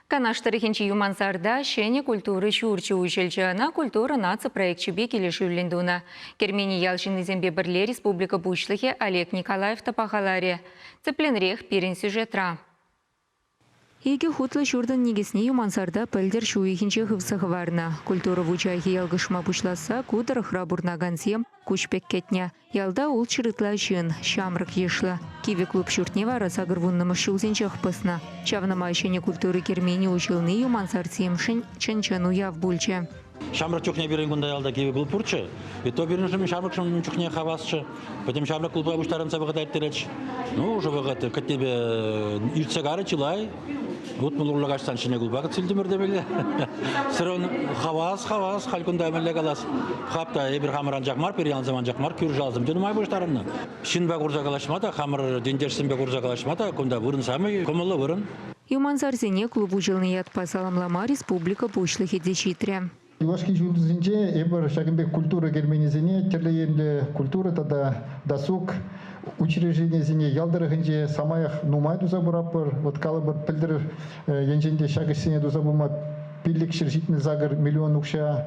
Канаш тӑрӑхӗнчи Юмансарта ҫӗнӗ культура ҫурчӗ уҫӑлчӗ. Ӑна Культура наци проекчӗпе килӗшӳллӗн тунӑ. Кермене ял ҫыннисемпе пӗрле республика Пуҫлӑхӗ Олег Николаев та пахаларӗ. Тӗплӗнрех пирӗн сюжетра. Икӗ хутлӑ ҫуртӑн никӗсне Юмансарта пӗлтӗр ҫу уйӑхӗнче хывса хӑварнӑ. Культура вучахӗ ялкӑшма пуҫласса ку тӑрӑхра пурӑнакансем куҫ пек кӗтнӗ. Ялта ултҫӗр ытла ҫын, ҫамрӑк йышлӑ. Кивӗ клуб ҫуртне вара сакӑрвуннӑмӗш ҫулсенчех пӑснӑ. Ҫавна май ҫӗнӗ культура керменӗ уҫӑлни юмансарсемшӗн чӑн-чӑн уяв пулчӗ. Ҫамрӑк чухне пирӗн кунта ялта кивӗ клуб пурччӗ. И то пирӗншӗн ҫамрӑкшӑн чухне хавасчӗ. Пӗтӗм ҫамрӑк клуба пуҫтарӑнса вӑхӑта ирттеретчӗ. Ну, уже вӑхӑт кӗтнипе иртсе карӗ чылай. 60 урлӑ каҫсан ҫӗнӗ клуба кӗтсе илтӗмӗр темелле. Сӗрен хавас, хавас, халь кунта мӗнле калас. Хап та эпир хамӑр анчах мар, пир ялсем анчах мар, кӳршӗ ялсем те нумай пуҫтарӑннӑ. Ҫынпа курса калаҫма та, хамӑр ентешсемпе курса калаҫма та кунта вырӑн самый кӑмӑллӑ вырӑн. Юмансарсене клуб уҫӑлнӑ ятпа саламлама республика Пуҫлӑхӗ те ҫитрӗ. Юлашки ҫулсенче эпир ҫакӑн пек культура керменӗсене тӗрлӗ енлӗ культура тата досуг учрежденийӗсене ял тӑрӑхӗнче самаях нумай туса пыратпӑр. Вот калӑпӑр, пӗлтӗр енчен те ҫак ӗҫсене туса пыма 578 миллион укҫа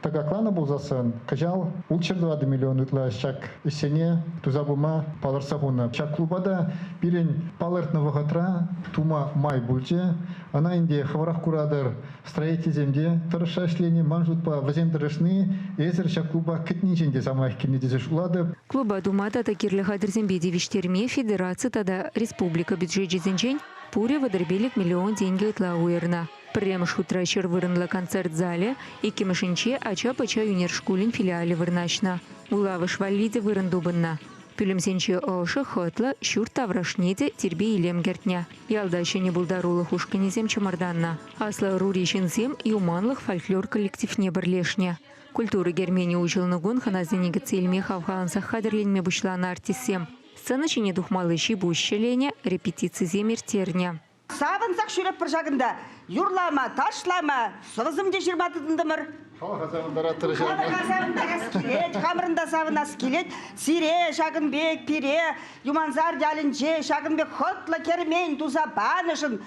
тӑкакланӑ пулсассӑн, кӑҫал 604 миллион ытла ҫак ӗҫсене туса пыма палӑртса хунӑ. Ҫак клуба та пирӗн палӑртнӑ вӑхӑтра тума май пулчӗ. Ӑна ӗнтӗ хӑвӑрах куратӑр, Строительсем те тӑрӑшса ӗҫлени, ман шутпа, вӗсем тӑрӑшни эсӗр ҫак клуба кӗтнинчен те самаях килнӗ тесе шутлатӑп. Клуба тума тата кирлӗ хатӗрсемпе тивӗҫтерме федераци тата республика бюджечӗсенчен пурӗ 35 миллион тенкӗ ытла уйӑрнӑ. Пӗрремӗш хутра ҫӗр вырӑнлӑ концерт залӗ, иккӗмӗшӗнче ача-пӑча ӳнер шкулӗн филиалӗ вырнаҫнӑ. Вулавӑш валли те вырӑн тупӑннӑ. Пӳлӗмсенче ӑшӑ, хӑтлӑ, ҫурт таврашне те тирпей-илем кӗртнӗ. Ялта ҫӗнӗ пултарулӑх ушкӑнӗсем чӑмӑртаннӑ. Аслӑ ӑрури ҫынсем Юманлӑх фольклор коллективне пӗрлешнӗ. Культура керменӗ уҫӑлнӑ кун хӑнасене кӗтсе илме хавхалансах хатӗрленме пуҫланӑ артистсем. Сцена ҫине тухмалли ҫи-пуҫ ҫӗленӗ, репетицисем ирттернӗ. Савӑнсах ҫӳретпӗр ҫакӑнта. Юрлама, ташлама, сӑвӑсем те ҫырма тытӑнтӑмӑр. Халӑха савӑнтаратӑр Халӑха савӑнтарас килет, хамӑрӑн та савӑнас килет. Сире ҫакӑн пек, пире Юмансар ялӗнче ҫакӑн пек хӑтлӑ кермен туса панӑшӑн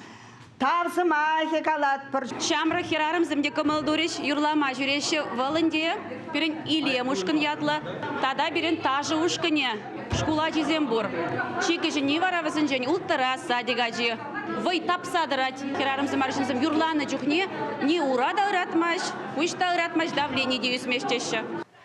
тав сӑмахӗ калатпӑр. Ҫамрӑк хӗрарӑмсем те кӑмӑл турӗҫ, юрлама ҫӳреҫҫӗ. Вӑл ӗнтӗ пирӗн Илем ушкӑн ятлӑ тата пирӗн ташӑ ушкӑнӗ. Шкул ачисем пур. Чи кӗҫӗнни вара вӗсенчен улттӑра садик ачи. Вӑй тапса тӑрать. Хӗрарӑмсем, арҫынсем юрланӑ чухне ни ура та ыратмасть, пуҫ та ыратмасть, давлени те ӳсмест теҫҫӗ.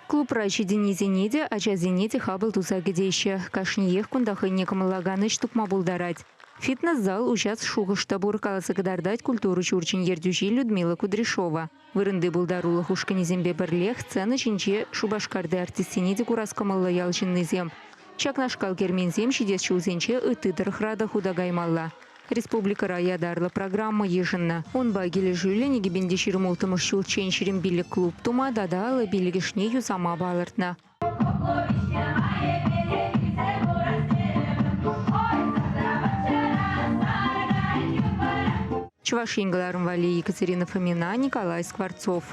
Клубра ҫитӗннисене те, ачасене те хапӑл туса кӗтеҫҫӗ. Кашниех кунта хӑйне кӑмӑллакан ӗҫ тупма пултарать. Фитнес-зал уҫас шухӑш та пур, каласа кӑтартать культура ҫурчӗн ертӳҫи Людмила Кудряшова. Вырӑнти пултарулӑх ушкӑнӗсемпе пӗрлех сцена ҫинче Шупашкарти артистсене те курас кӑмӑллӑ ял ҫыннисем. Ҫакнашкал керменсем ҫитес ҫулсенче ытти тӑрӑхра та хута каймалла. Республикӑра ятарлӑ программа йышӑннӑ. Унпа килӗшӳллӗн 2026 ҫулччен 25 клуб тума тата 55-ӗшне юсама палӑртнӑ. Чӑваш Ен кӑларӑм валли Екатерина Фомина, Николай Скворцов.